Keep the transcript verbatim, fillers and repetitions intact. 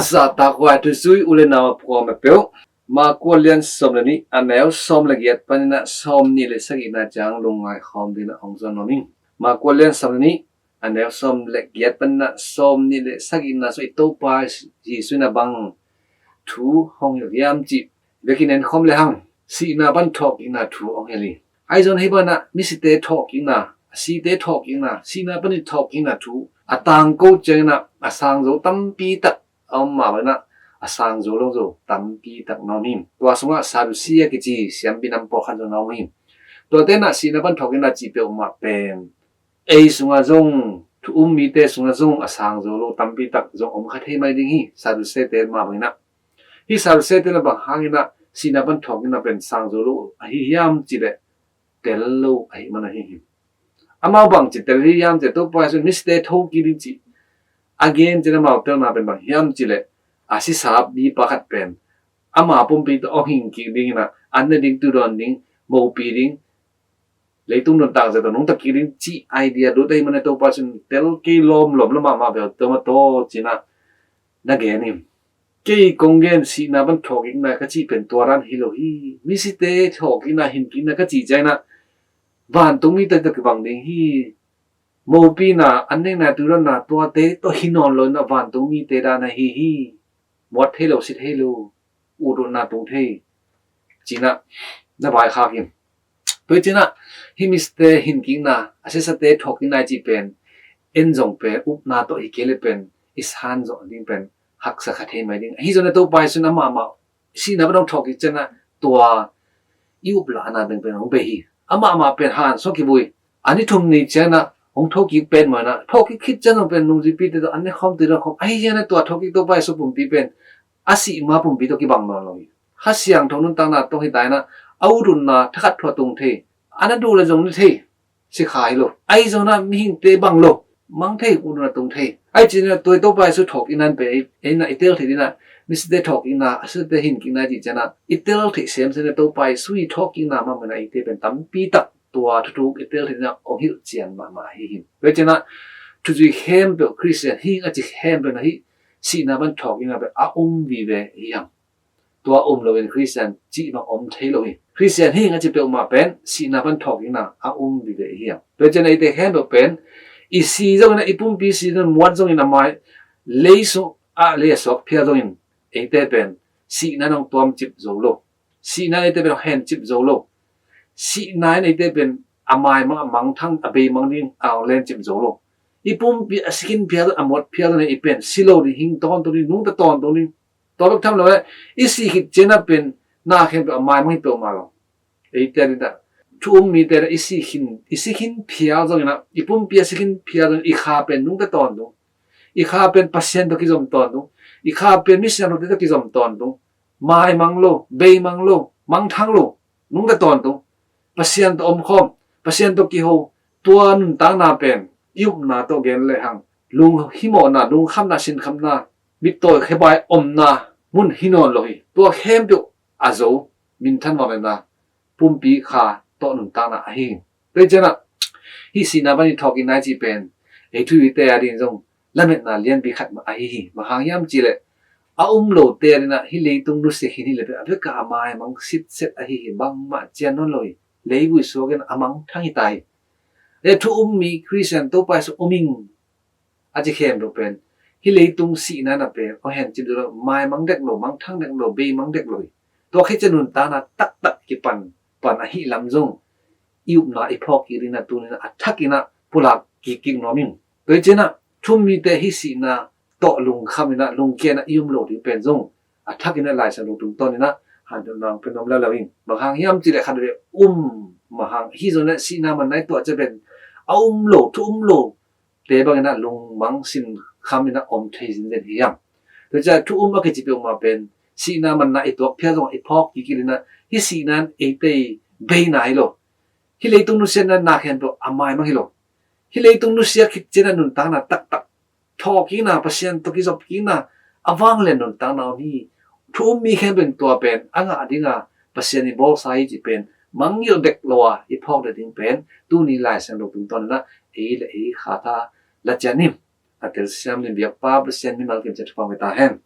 Zahtak huai thuzui u le nau a phuang a peuh, Marku lian sawm le nih, a neu sawm le giat panin ah sawm nih le sagihna ciang lungngai khawm dingin ah hong zon nuam ing. Marku lian sawm le nih, a neu sawm le giat panin ah sawm nih le sagihna sung i Topa Jesuh in ah bang thu hong hilh hiam cih vekin en khawm le hang. Sihna pan thawhkikna thu hong hilh hi. Ahi zongin hih banah misite thawhkikna, a site thawhkikna, sihna panin thawhkikna thu a tangko ciangin ah a sang zo tampi tak a om mah bangin ah a sang zo lo zo tampi tak na om hi. Tua sungah Sadusi a kici siampi nam pawlkhat zong na om hi. Tuate in ah sihna pan thawhkikna cih peuhmah pen ei sungah zong, thu um mite sungah zong a sang zo lo tampi tak zong om kha thei mai ding hi, Sadusite mah bangin ah. Hih Sadusite in ah bang hangin ah sihna pan thawhkikna pen sang zo lo ahi hiam cih leh tel lo ahih man ahi hi. Amau bangci tel hi hiam cih leh Topa Jesuh in misite tho kik ding cih a gen ciangin amau telna pen bang hiam cih leh a sisap mipa khat pen ama pumpi tawh hong hing kik dingin ah an ne ding, tu dawn ding, mopi ding, leitung nuntak zia tawh nungta kik ding cih idea lut ahih man a Topa Jesuh in tel kei lawmlawm lo mahmah bel tua mah tawh ci-in ah na gen hi. Kei kong gen sihna pan thawhkikna ka cih pen tua dan hi lo hi. Misite thawhkikna, hinkikna ka cih ciangin ah vantung mite tawh kibang ding hi. Mopina, an nekna, tu dawnna tuate tawh hi nawn lo in ah vantung mite dan ahi hi. Muat thei lo, si thei lo, utrutna tung thei, ci-in ah na vaikhak hi. Tua hi ciangin ah hih misite hinkikna, a siasate thawhkikna i cih pen en zong pen upna tawh hi kei leh pen i san zawh ding pen haksa kha thei mai ding. Ahi zongin ah Topa Jesuh in amah mah sihna pan hong thawhkik ciangin ah tua i uplahna ding pen hong bei hi. Amah mah pen hansuah kivui, a ni thum ni ciangin ah hong thawhkik pen mah in ah, thawhkik khit ciang zong pen nungzuipite tawh an ne khawm, tu dawn khawm, ahi zongin ah tua thawhkik Topa Jesuh pumpi pen a sih ma pumpi tawh kibang nawn lo hi. Kha Siangtho nuntakna tawh hi ta in ah a utrutna thakhat thua tung thei, a na duh leh zong ni thei, si kha hi lo. Ahi zongin ah mihingte bang lo, mang thei, utrutna tung thei. Ahi ciangin ah tua Topa Jesuh thawhkikna pen ei, ei in ah i tel theih dingin ah misite thawhkikna, a siasate hinkikna i cih ciangin ah i tel theih semsem in ah Topa Jesuh i thawhkikna mah bangin ah eite pen tampi tak tua thuthuk i tel theih dingin ah hong hilh cian mahmah ahi hi. Tua hi ciangin ah thuzui khempeuh, Khristian hing a ci khempeuh in ah hih sihna pan thawhkikna pen a um vive hi hang. Tua um loin Khristian cih bang om thei lo hi. Khristian hing a ci peuhmah pen sihna pan thawhkikna a um vive hi hang. Tua hi ciangin ah eite khempeuh pen i si zongin ah, i pumpi si zongin, muat zongin, a mai, lei sungah lei a suak phial zongin eite pen sihna in hong tuamcip zo lo. Sihna in eite pen hong hencip zo lo. Sihna in eite pen a maimang, a mangthang, a beimang ding a hong lencip zo lo. I pumpi a si khin phial, a muat phial zongin i pen si lo ding, hing tawntung ding, nungta tawntung ding. Tua bek tham lo eh, i si khit ciangin ah pen na khempeuh a maimang hi peuhmah lo. Eite adingin ah, thu um mite adingin ah i si khin, i si khin phial zongin ah, i pumpi a si khin phial zongin i kha pen nungta tawntung. I kha pen Pasian tawh kizom tawntung. I kha pen misiangthote tawh kizom tawntung. Maimang lo, beimang lo, mangthang lo, nungta tawntung. Pasian tawh omkhawm, Pasian tawh kiho, tua nuntakna pen i upna tawh gen lehang lunghimawhna, lungkhamna, sinkhamna, mittawi khebai omna mun hi nawn lo hi. Tua khempeuh a zo, minthan mawkna, pumpi kha tawh nuntakna ahi hi. Tua hi ciangin ah hih sihna pan i thawhkikna i cih pen ei thu ute adingin zong lametna lianpi khat mah ahi hi. Bang hang hiam cih leh a um lote adingin ah hih leitung nusia khin hi leh pen a bekah a maimang sitset ahi hi. Bangmah cian nawn lo hi. Leivui suakin a mangthang hi ta hi. Thu um mi Khristian, Topa Jesuh um ing a ci khempeuh pen hih leitung sihna in ah pen hong hencip zo lo, maimang dek lo, mangthang dek lo, beimang dek lo hi. Tua khit ciang nuntakna taktak kipan pan ahih lam zong i upna i phawk kik dingin ah tuni in ah a thakin ah pulak kik kik nuam ing. Tua hi ciangin ah thu um mite hih sihna tawh lungkham in ah lungkia in ah i um loh ding pen zong a thakin ah Lai Siangtho tungtawn in ah hanthawn nuam pen nuam leuleu ing. Bang hang hiam cih leh khat vei um mah hang, ahi zongin ah sihna manna i tuah ciang pen a um lo, thu um lo te bangin ah lungmang sinkham in ah om thei zenzen hi hang. Tua ciang thu um a kici peuhmah pen sihna manna i tuak phial zong i phawk kik in ah hih sihna in eite beina hi lo. Hih leitung nusiatna na khempeuh a maimang hi lo. Hih leitung nusia khit ciangin ah nuntakna taktak, thawhkikna, Pasian tawh kizopkikna a vanglian nuntakna om hi. Thu um mi khempeuh in tua pen a ngah dinga Pasian i bawlsa hi cih pen mangngilh dek lo a i phawk dek ding pen tuni Lai Siangtho tungtawn in ah ei le ei khatha la ciat ni. A telsiam ding biakpa Pasian mimal kim ciat thupha hong pia ta hen.